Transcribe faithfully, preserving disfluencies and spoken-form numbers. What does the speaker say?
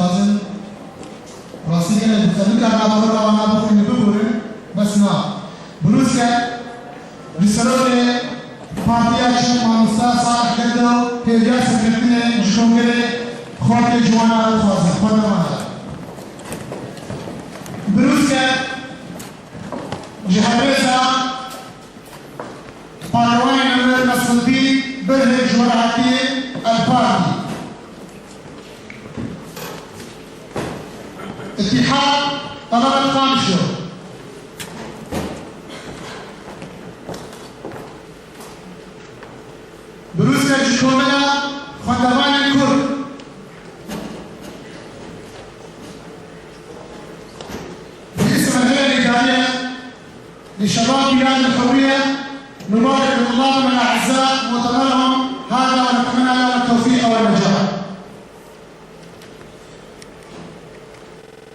Lazim rastî gene dixebikan navbera wana bixwîne biborin, bes na. Birûske li serokê partiya çi mamosta Salih Gerdo hêviya serkeftinê ji kongrê xortê ciwana dixwazin, xorta me. Birûske ji hevêza Pahlewanê Enwer Mesûdî berhê ji we re hatiye El Partî. Îtîhad Talebet Qamişlo. Birûske ji Komela Xwendevanên Kurd. Bi îsmê heyetê îdariye لشباب بلاد الحرية، نبارك لطلابنا الأعزاء مؤتمرهم هذا